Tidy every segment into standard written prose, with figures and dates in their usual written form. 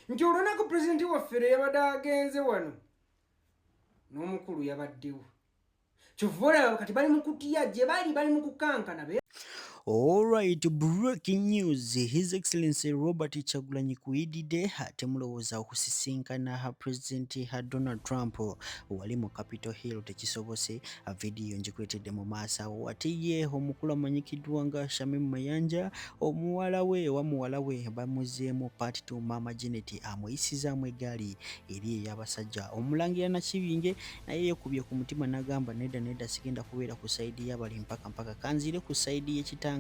Nti olunaku pulezidenti waffe lwe yabadde agenze wano n'omukulu yabaddewo. Kyova olaba kati bali mu kutya, gye bali bali mu kukankana. Alright, breaking news. His Excellency Robert Kyagulanyi Kuyidide temulowooza okusisinkana President Donald Trump wali mu Capitol Hill tekisobose. Vidiyo ngikuleetedde mu maaso awo. Ate ye omukulu amanyikiddwa nga Shamim Mayanja, omuwala we oba muwala we bamuzeemu part 2. Maama Janet amuyisizaamu eggaali eri ey'abasajja. Omulangira Nakibinge naye yeekubye ku mutima n'agamba, "Nedda, nedda, sigenda kubeera ku side y'abali mpaka mpaka, kanzire ku side y'ekitangala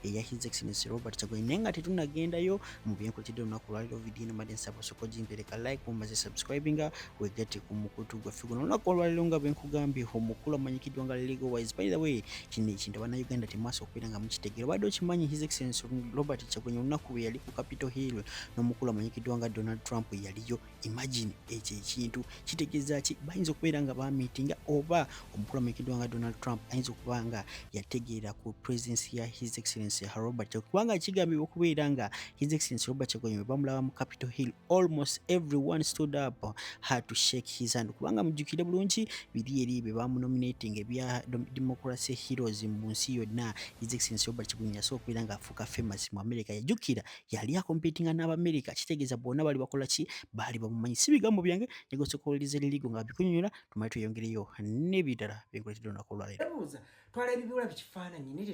eya His Excellency Robert Kyagulanyi." Naye nga tetunagendayo mu byenkuletedde olunaku olwaliro, vidiyo eno mbadde nsaba osooka ogimpereka like, omaze subscribinga, wegatte ku mukutu gwaffe guno. Olunaku olwaliro nga bwe nkugambye, omukulu amanyikiddwa nga Legal Wise. By the way, kino ekintu Abannayuganda temwasa okubeera nga mukitegeera. Obadde okimanyi His Excellency Robert Kyagulanyi olunaku lwe yali ku Capitol Hill n'omukulu amanyikiddwa nga Donald Trump yaliyo? Imagine, ekyo ekintu kitegeeza ki? Bayinza okubeera nga bamiitinga, oba omukulu amanyikiddwa nga Donald Trump ayinza okuba nga yategeera ku presence ya His Excellency Robert Kyagulanyi, kubanga kigambibwa okubeera nga His Excellency Robert Kyagulanyi bwe bamulaba mu Capitol Hill, almost everyone stood up, had to shake his hand, kubanga mujjukire bulungi biri eri bye bamunominating ebya Democracy Heroes mu nsi yonna. His Excellency Robert Kyagulanyi yasobola okubeera nga afuuka famous mu America. Yajjukira yali akompetinga n'Abamerika, kitegeeza bonna bali bakola ki? Baali bamumanyi. Si bigambo byange, negosokowuliriza eririgo nga bikunyonyola, tumale tweyongereyo n'ebirala byenkuleetedde olunaku olwaleero. Buuza, twala ebibula bikifaananyi, naye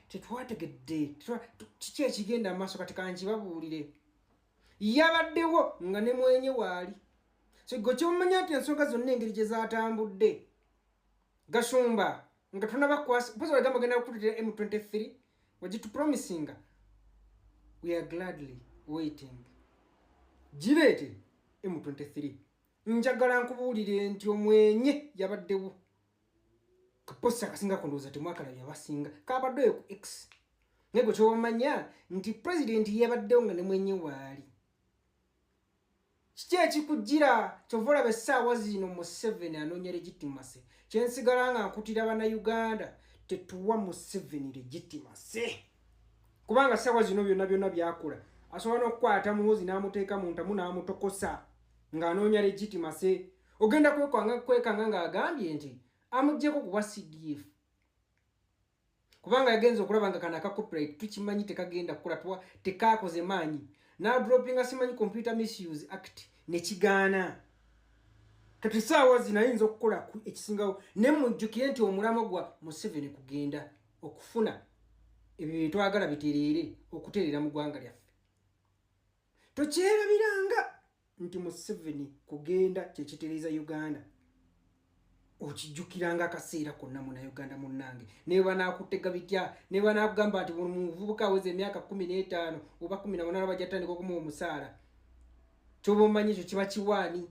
tetwategedde kiki ekigenda mu maaso. Kati kankibabuulire, yabaddewo nga ne mwenye waali. So gwe kyomanya nti ensonga zonna engeri gye zatambudde, Gashumba, nga tonabakwasa mpozi wagamba ogenda kutuletera M23, wagitupromisinga, we are gladly waiting. Gireete M23. Njagala nkubuulire nti omwenye yabaddewo. Kaposi akasinga kundowooza temwakalabye abasinga, kabaddeyo ku X. Naye gwe kyobamanya nti pulezidenti yabaddewo nga ne mwenye waali. Kiki ekikugira? Kyova olaba essaawa zino Museveni anoonya legitimacy. Kyensigala nga nkutira Bannayuganda, tetuwa Museveni legitimacy, kubanga ssaawa zino byonna byonna byakola asobola n'okukwata Muhozi n'amuteeka mu ntamu n'amutokosa ng'anoonya legitimacy. Ogenda kwekanga ng'agambye nti amuggyeko kuba CDF, kubanga yagenza okulaba nga kano aka copyright tukimanyi tekagenda kukola, tuwa tekakoze maanyi, nadropinga simanyi Computer Misuse Act nekigaana. Kati saawa zino ayinza okukola ekisingawo. Ne mujjukire nti omulamwa gwa Museveni kugenda okufuna ebyo byetwagala bitereere, okutereera mu ggwanga lyaffe. Tokyerabiranga nti Museveni kugenda kyekitereeza Uganda. Okijjukiranga akaseera konna, Munauganda munnange. Ne banaakutega bitya, ne banaakugamba nti buli muvubuka aweza emyaka 15 oba 18 bajja tandika okumuwa omusaala, kyoba omanyi ekyo kiba kiwaani.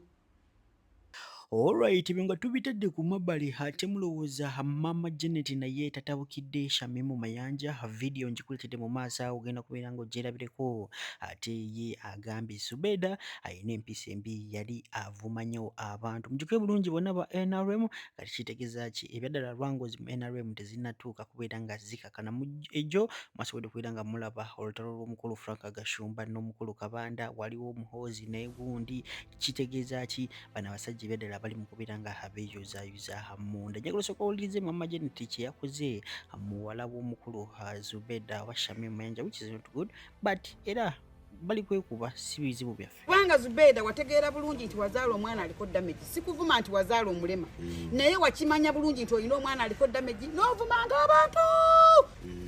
Alright, ebyo nga tubitadde ku mabbali, ate mulowooza Mama Janet naye tatabukidde Shamimu Mayanja? Vidiyo ngikuleetedde mu maaso awo, ogenda kubeera ng'ogyerabireko. Ate ye agambye Zubeda alina empisa embi, yali avuma nnyo abantu. Mujjukire bulungi bonna ba NRM. Kati kitegeeza ki? Ebyaddala lwangozi mu NRM tezinnatuuka kubeera nga zikakana. Ejjo mwasobodde okubeera nga mulaba olutalo lw'omukulu Frank Gashumba n'omukulu Kabanda, waliwo Muhoozi ne gundi. Kitegeeza ki? Bano abasajja ebyaddala bali mu kubeera nga abeeyuzaayuza munda. Njagala osooka owulirize Mama Janet kye yakoze muwala w'omukulu Zubeda oba Shamim Mayanja, which is not good, but era bali kwekuba, si bizibu byaffe. Kubanga Zubeeda, wategeera bulungi nti wazaala omwana aliko damage. Sikuvuma nti wazaala omulema, naye wakimanya bulungi nti olina omwana aliko damage, n'ovumanga abantu.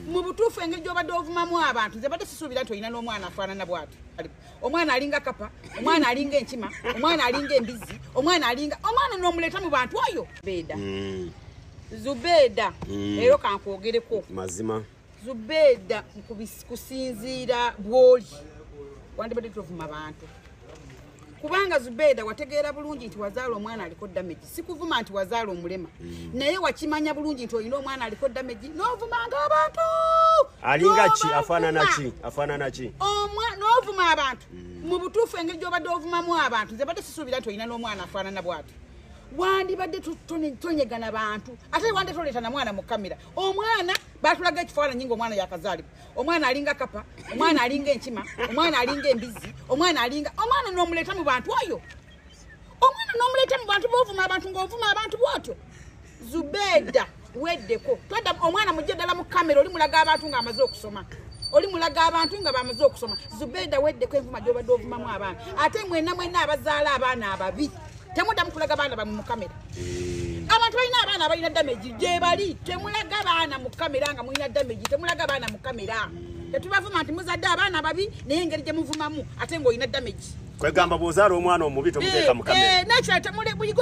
Mu butuufu, engeri gy'obadde ovumamu abantu, nze badde sisuubira nti olina n'omwana afaanana bw'atyo. Omwana alinga kapa, omwana alinga enkima, omwana alinga embizzi, omwana alinga omwana n'omuleeta mu bantu oyo. Zubeeda, Zubeeda, leero kankwogereko. Mazima. Zubeeda, kusinziira bw'oli, wandibadde tovuma bantu, kubanga Zubeeda, wategeera bulungi nti wazaala omwana aliko damage. Sikuvuma nti wazaala omulema, naye wakimanya bulungi nti olina omwana aliko damage, n'ovumanga abantu. Alinga ki? Afaanana ki? Afaanana ki? N'ovuma abantu. Mu butuufu, engeri gy'obadde ovumamu abantu, nze badde sisuubira nti olina n'omwana afaanana bw'atyo. Wandibadde tonyegana bantu, ate wande toleeta na mwana mu kamera. Omwana batulaga ekifaananyi ng'omwana yakazaalibwa, omwana alinga kapa, omwana alinga enkima, omwana alinga embizzi, omwana alinga omwana n'omuleeta mu bantu oyo, omwana n'omuleeta mu bantu b'ovuma abantu ng'ovuma abantu bw'otyo. Zubeda weddeko, twadda omwana mujje ddala mu kamera, oli mulaga abantu ng'amaze okusoma, oli mulaga abantu nga bamaze okusoma. Zubeda weddeko envuma gy'obadde ovumamu abaana, ate mwenna mwenna abazaala abaana ababi temuddamu kulaga baana bamwe mu kamera. Abantu balina abaana abalina damage gye bali, temulaga baana mu kamera nga mulina damage, temulaga baana mu kamera. Tetubavuma nti muzadde abaana babi, naye engeri gye muvumamu ate ng'olina damage. Kwegamba bw'ozaala omwana omubi tomuteeka mu kamera. Nakirala muyige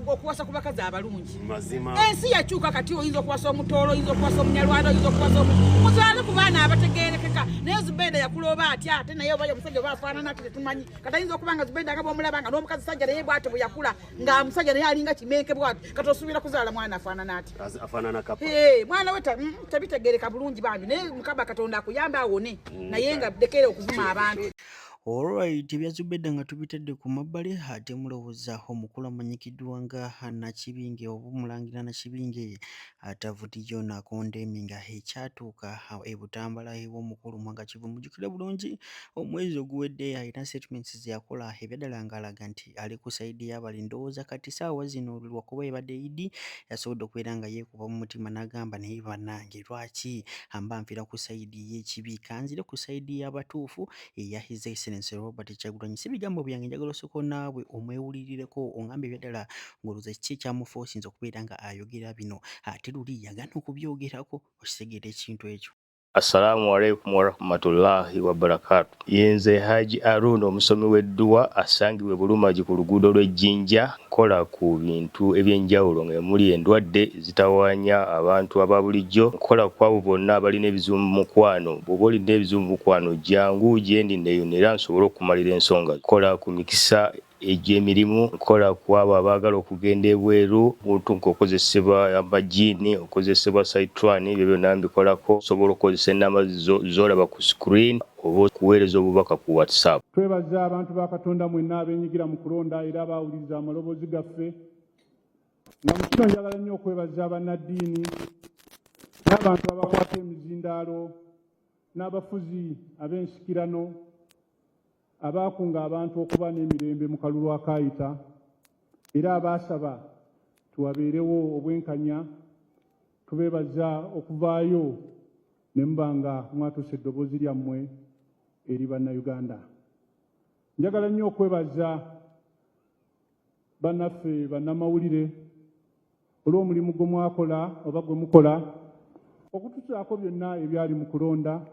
okuwasa ku bakazi abalungi. Mazima. Ensi yakyuka kati, oyinza okuwasa omutoolo, oyinza okuwasa omunyarwanda, oyinza okuwasa muzaale ku baana abategeerekeka. Naye Zubeda yakula oba atya, ate naye oba omusajja oba afaanana ati tetumanyi. Kati ayinza okuba nga Zubeda nga bw'omulaba nga n'omukazi sajja naye bw'atyo bwe yakula, nga musajja naye alinga kimenke bw'atyo, kati osuubira kuzaala mwana afaanana ati? Afaanana kapa. Mwana we tabitegeereka bulungi bambi, naye Mukama Katonda akuyambe awone, naye nga lekera okuvuma abantu. Alright, ebya Zubeda nga tubitadde ku mabbali, ate mulowooza omukulu amanyikiddwa nga Nakibinge oba omulangira Nakibinge atavuddeyo n'akondeeminga ekyatuuka e Butambala ew'omukulu Mwanga Kivu. Mujjukire bulungi omwezi oguwedde alina statements ze yakola ebyaddala ng'alaga nti ali ku side y'abali. Ndowooza kati ssaawa zino lwakuba ebadde Idi, yasobodde okubeera nga yeekuba mu mutima n'agamba, naye bannange lwaki mba nfiira ku side y'ekibi, kanzire ku side y'abatuufu eya His Excellency Robert Kyagulanyi. Si bigambo byange, njagala osooka naawe omwewulirireko ongambe ebyaddala ng'olowooza kiki ekyamufoosinze okubeera nga ayogera bino, ate luli yagaana okubyogerako. Okitegeera ekintu ekyo? Assalamu alaikum warahmatullahi wabarakatu. Yenze Haji Aruna, omusomi w'edduwa asangibwa e Bulumagi ku luguudo lw'Ejjinja. Nkola ku bintu ebyenjawulo nga muli endwadde ezitawaanya abantu aba bulijjo. Nkola ku abo bonna abalina ebizibu mu mukwano. Bw'oba olina ebizibu mu mukwano, jangu gye ndi neeyune era nsobole okumalira ensonga. Nkola ku mikisa egy'emirimu, nkola ku abo abaagala okugenda ebweru, muntu ng'okozesebwa amajiini, okozesebwa saitwani, ebyo byonna mbikolako. Osobola okukozesa ennamba z'olaba ku screen oba okuweereza obubaka ku WhatsApp. Twebaza abantu ba Katonda mwenna abeenyigira mu kulonda era abaawuliriza amaloboozi gaffe. Nga mu kino njagala nnyo okwebaza bannaddiini n'abantu abakwata emizindaalo n'abafuzi ab'ensikirano abaakunga abantu okuba n'emirembe mu kalulu akaayita, era abaasaba tiwabeerewo obwenkanya. Tubeebaza okuvaayo ne muba nga mwatuusa eddoboozi lyammwe eri Bannayuganda. Njagala nnyo okwebaza bannaffe bannamawulire olw'omulimu gwe mwakola oba gwe mukola okutusaako byonna ebyali mu kulonda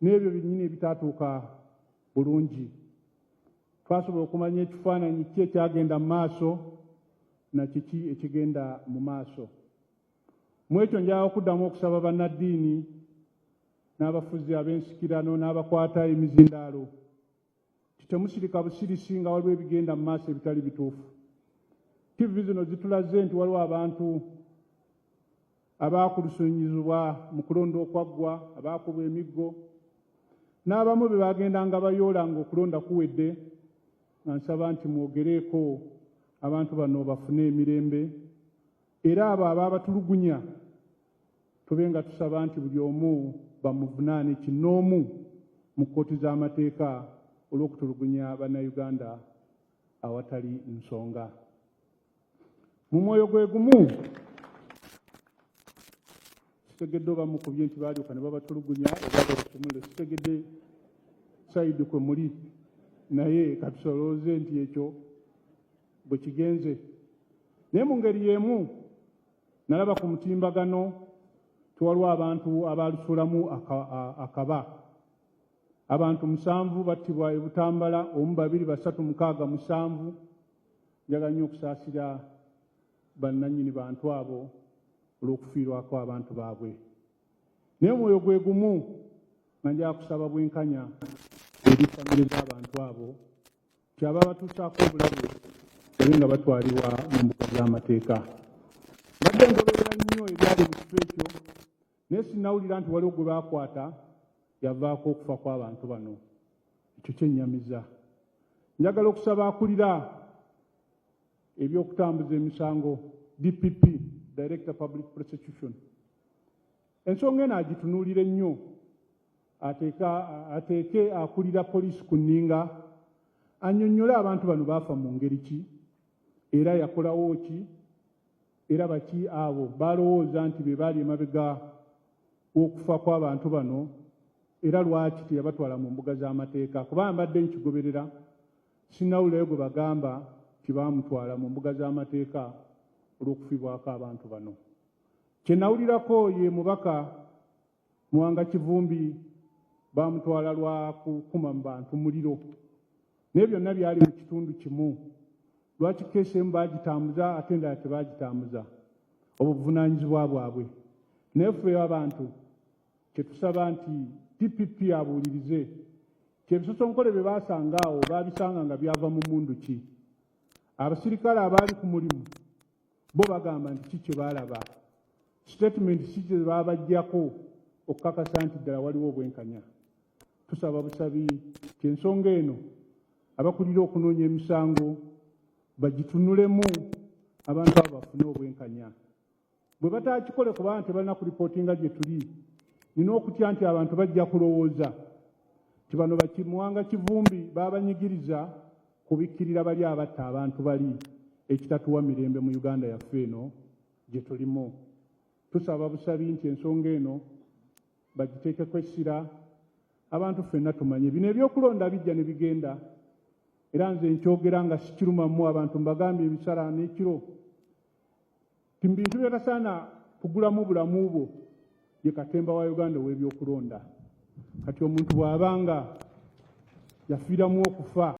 n'ebyo byennyini ebitaatuuka bulungi. Twasobola okumanya ekifaananyi ki ekyagenda mu maaso na kiki ekigenda mu maaso. Mu ekyo njagala okuddamu okusaba bannaddiini n'abafuzi ab'ensikirano n'abakwata emizindaalo nti temusirika busirisi nga waliwo ebigenda mu maaso ebitali bituufu. TV zino zitulaze nti waliwo abantu abaakulusunyizibwa mu kulonda okwaggwa, abaakubwa emiggo, n'abamu be bagendanga bayoola ng'okulonda kuwedde, nga nsaba nti mwogereeko abantu bano bafune emirembe, era abo abaabatulugunya tube nga tusaba nti buli omu bamuvunaane kinnoomu mu kkooti z'amateeka olw'okutulugunya Bannayuganda awatali nsonga. Mu mwoyo gwe gumu, sitegedde oba mukubye nti baalyoka ne babatulugunya oba babasumulule, sitegedde side kwe muli, naye katusolooze nti ekyo bwe kigenze. Naye mu ngeri y'emu nalaba ku mutimbagano tiwaliwo abantu abaalusuulamu akaba. Abantu 7 battibwa e Butambala, 1, 2, 3, 6, 7. Njagala nnyo okusaasira bannannyini bantu abo olw'okufiirwako abantu baabwe. Naye omwoyo gwe gumu nga njagala kusaba bwenkanya eri famire z'abantu abo, nti ababatuusaako obulabe babe nga batwalibwa mu mbuga z'amateeka. Mbadde ngoberera nnyo ebyali mu kifo ekyo, naye sinnawulira nti waliwo gwe baakwata yavaako okufa kw'abantu bano. Ekyo kyennyamiza. Njagala okusaba akulira ebyokutambuza emisango DPP, Director Public Prosecution, ensonga eno agitunuulire nnyo, ateeke akulira poliisi ku nninga, annyonnyole abantu bano baafa mu ngeri ki, era yakolawo ki, era baki abo balowooza nti be baali emabega w'okufa kw'abantu bano, era lwaki teyabatwala mu mbuga z'amateeka. Kubanga mbadde nkigoberera, sinnawulirayo gwe bagamba nti baamutwala mu mbuga z'amateeka olw'okufiibwako abantu bano. Kye nawulirako ye mubaka Muwanga Kivumbi baamutwala lwa kukuma mu bantu muliro, naye byonna byali mu kitundu kimu. Lwaki keesi emu baagitambuza ate endala tebaagitambuza? Obwo buvunaanyizibwa bwabwe. Naye ffe abantu kye tusaba nti DPP abuulirize nti ebisosonkole bye baasanga awo baabisanga nga byava mu mmundu ki? Abasirikale abaali ku mulimu bo bagamba nti ki kye baalaba? Sitatimenti ki ze baabaggyako okukakasa nti ddala waliwo obwenkanya? Tusaba busabi nti ensonga eno abakulira okunoonya emisango bagitunulemu, abantu abo bafune obwenkanya. Bwe bataakikole kubanga tebalina kulipootinga gye tuli, nina okutya nti abantu bajja kulowooza nti bano Muwanga Kivumbi baabanyigiriza kubikkirira bali abatta abantu bali, ekitatuwa mirembe mu Uganda yaffe eno gye tulimu. Tusaba busabi nti ensonga eno bagiteekeko essira, abantu ffenna tumanye. Bino ebyokulonda bijja ne bigenda, era nze nkyogera nga sikirumamu abantu, mbagambye emisala n'ekiro nti mu bintu by'otasaana kugulamu bulamu bwo ye katemba wa Uganda ow'ebyokulonda. Kati omuntu bw'aba nga yafiiramu okufa.